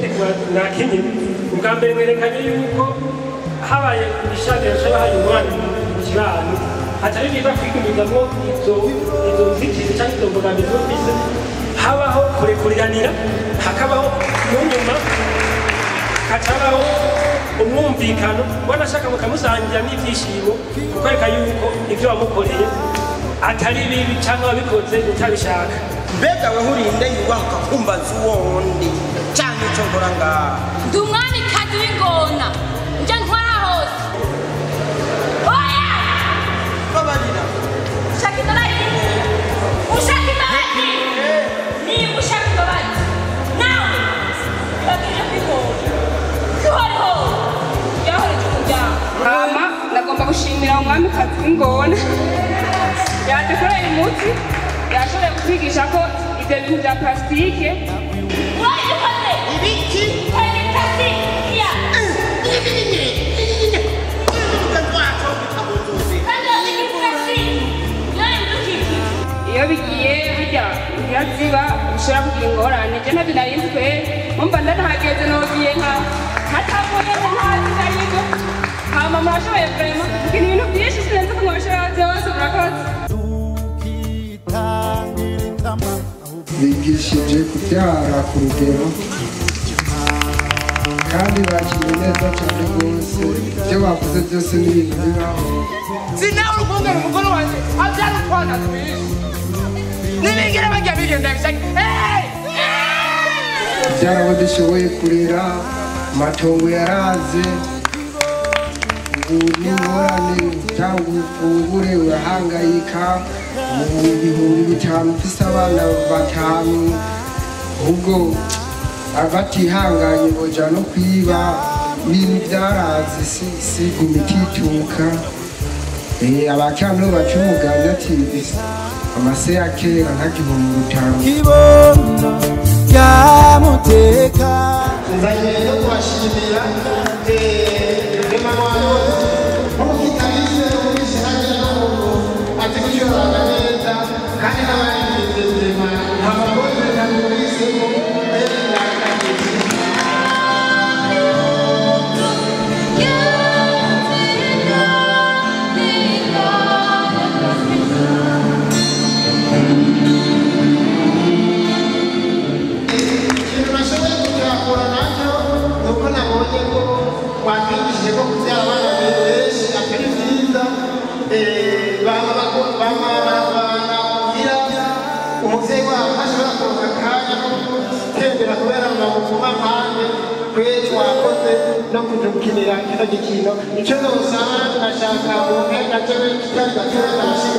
Nakinye ubwa mbere mwerekanye yuko habaye ibishagira cyangwa habaye umwana mu kibano atari byiza kwigumizamo izo nzitizi cyangwa izo mbogamizi bafise, habaho kurekuriranira, hakabaho munyuma hakabaho umwumvikano, wanashaka mukamusangira n'ibyishimo, kukwereka yuko ibyo wamukoreye atari bibi cyangwa wabikoze utabishaka. Mbega we nkurinde yubaka kumbaza uwondi canke ico nkora ngaha. Ndi umwamikazi w'ingona nje ntwara hose. Oya! Babarira. Ushaka imbabazi? Ushaka imbabazi? Niba ushaka imbabazi nawe bagirije kwihora kwihoriho ryahoreje umuryango. Mama ndagomba gushimira umwamikazi w'ingona yadukoreye umuti, yashoboye kutwigisha ko ibyo bintu bya plastique urabikoze ibiki plastique iyo bigiye bijya biraziba bishobora kugira ingorane. Je ntabyo nari nzi kweri, mumva ndanahageze nogiye nka hatavuye ntazi ndariko. Hama murashoboye vraiment kugira ibintu byinshi sinzi ko mwabishobora byose, murakoze. Bigishije kubyara ku rugero kandi bakiriye neza cyane rwose, ibyo bavuze byose ni ibintu bibaho. Sinawe urukundana umugore wanjye abyara utwana twinshi nibigera bajya bigenda bishaka. Kubyara abo dushoboye kurera, amatongo yaraze, ubu n'ingorane cyangwa ufungure urahangayika. Ubu 5000 ufise abana 5 ubwo abatihanganye boja no kwiba, ibintu byaraze si gumiticuka. Abakana baca umugani ati amase ya kera ntagihumbi 5. Kibondo ryamuteka nzanye no kubashimira nk'umukitabize umwishyirahamwe n'umuntu azi gucuranga neza kandi n'abandi nzima nta makoze ntabwo watwigishije ko kubyara abana benshi atari byiza, bamabana umuvyeyi wabo ntashobora kuronka akanya ko gutembera kubera ngo bamuvuma mpande. Kweri wakoze no kuja gukinira kino gikino, ico nosaba ndashaka mumpe gace kitari gatoya ndabashimira.